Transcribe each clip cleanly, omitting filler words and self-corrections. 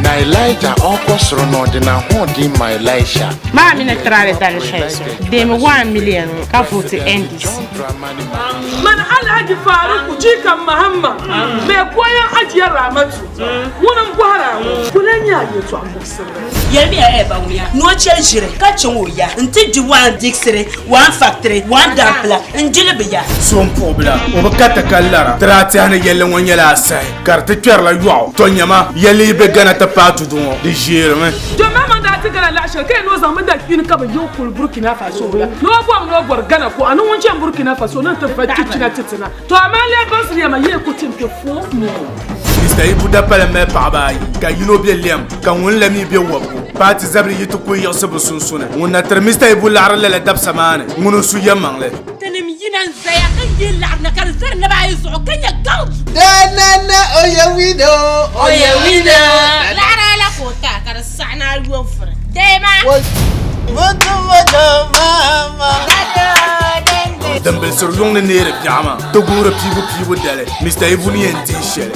Na Elijah ọkwa soro n'ọdịnahụ ma Elisha. Maa mi ni tiraali dali shɛli zuɣu deemi 1 million ka vooti NDC. Mana Alhaji Faruku Jikan Mahama mai koyan ajiye Ramatu ŋuni n-bɔhiri a ŋɔ ku lahi nyɛ a yɛltɔɣa muɣisirili. Yɛlimiya ɛɛ baŋmiya ni o chɛ ʒiri ka chaŋ o ya nti di waan digsiri, waan factory, waan dampila n-di li bɛ ya. So m-puɣi bila, o bi ka ti ka lara. Ti daa tɛhi ni yɛlli ŋɔ nyɛla asahi ka di ti kpɛrila yɔɣu. Tɔ nyama, yɛlli yi be Ghana ti paai tudu ŋɔ, di ʒeerimi. John Mahama daa ti Ghana laɣ shɛli ka yɛli ni o zaŋmi da kpini ka bɛ yiɣi kuli Burkina Faso la ni o bɔri ni o bɔri Ghana ko a ni ŋun chani Burkina Faso ni nti va chichina ti ti na. Tɔ amaa lee baŋsiri ya ma yi ku ti n-ti fo moo. Mister Ibu Dapali mali paɣaba ayi ka yino be lɛm ka ŋun la mi be wɔbigu. Paati zabili yi ti kuli yiɣisi bɛ sunsuuni, ŋun na tiri Mister Ibu laɣiri lala dabisa maa ni, ŋuni n-su yɛlimaŋli. Tinim yina n-zaya ka yi laɣiri na ka di zari naba ayi zuɣu ka nyɛ gaŋ. Danana oyewino oyewino. Laɣiri la ka o ta ka di saɣi ni a yo vuri. Deei maa. Mutu mutu mama. Din bilisiri yuŋ ni neeri biɛɣu maa ti guhiri piibu piibu dali Mister Ibu ni yɛn dihi shɛli.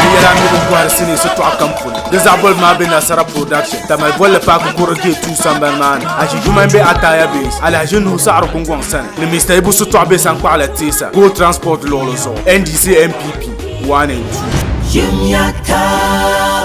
Binyɛra mi bin kɔhiri sinii shitɔɣu kam puuni. Di zaɣ bolibu maa be Nasara Production, Tamale bolli paaki kuri Gate 2 sambani maa ni. Aʒi Jumai be Ataya Base, Alhaji Nuhu Saɣiri Kungɔŋ sani ni Mister Ibu shitɔɣu be Sankpaɣila Teesa, Gold Transport luɣili zuɣu, NDC NPP 1 and 2. Yimya taa.